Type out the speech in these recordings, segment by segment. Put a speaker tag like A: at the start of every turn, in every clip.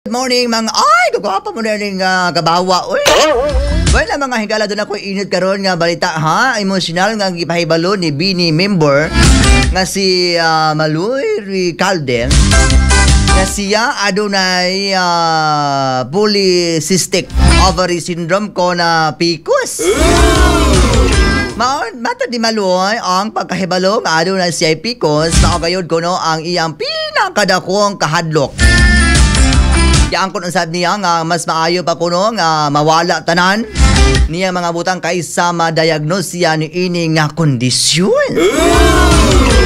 A: Morning mga, ay, gagwapa mo na rin nga kabawa, uy. Well, ang mga higala, doon ako init karon nga balita ha, emosyonal nga gipahibalo ni Bini member nga si Maloy Ricalde nga siya adunay polycystic ovary syndrome ko na PCOS. Mao matod ni Maloy, ang pagkahibalo nga adunay siya PCOS mao gayud kuno ang iyang pinakadakong kahadlok. Giangkon usab niya nga mas maayo pa kuno nga mawala tanan niya mga butang kaysa ma-diagnose siya ni ini nga kondisyon.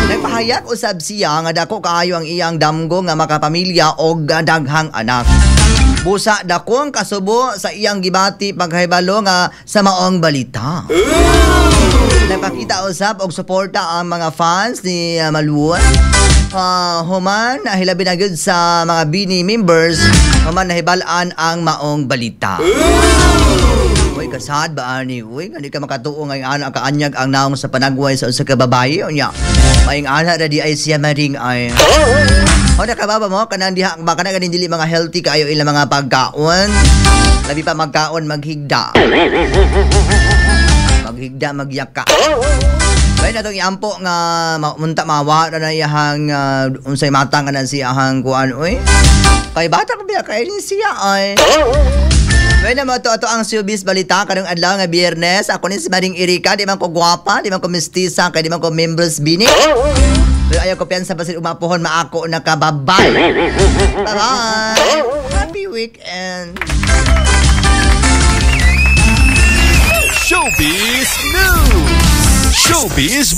A: Nagpahayag usab siya nga dako kaayo ang iyang damgo nga makapamilya og daghang anak. Busa dakong kasubo sa iyang gibati pagkahibalo nga sa maong balita. Nagpakita usab og suporta ang mga fans ni Maloy. Human hilabi na gyud sa mga Bini members human nahibal-an ang maong balita. Uy, kasad ba ani? Uy, nga di ka makatuo nga ana kaanyag ang naong sa panagway sa usa ka babaye unya. Maing ana ra di ay siya, Maring, ay. O nakababa mo kanang diha ba kana ganin dili mga healthy kaayo ilang mga pagkaon. Labi pa magkaon maghigda. Maghigda magyaka. Kaya na itong iampo nga munta mawa na na iyahang unsay mata nga na siya ahang kuan, uy. Kay bata pa biya kay ni siya ay. Bueno, mo to ato ang showbiz balita karong adlaw nga Biyernes. Ako ni si Maring Erika, di man ko gwapa, di man ko mestiza, kay di man ko members Bini. Pero ayaw ko piyansa basin umapuhon maako na kababay. Bye-bye! Happy weekend!
B: Showbiz News! Showbiz.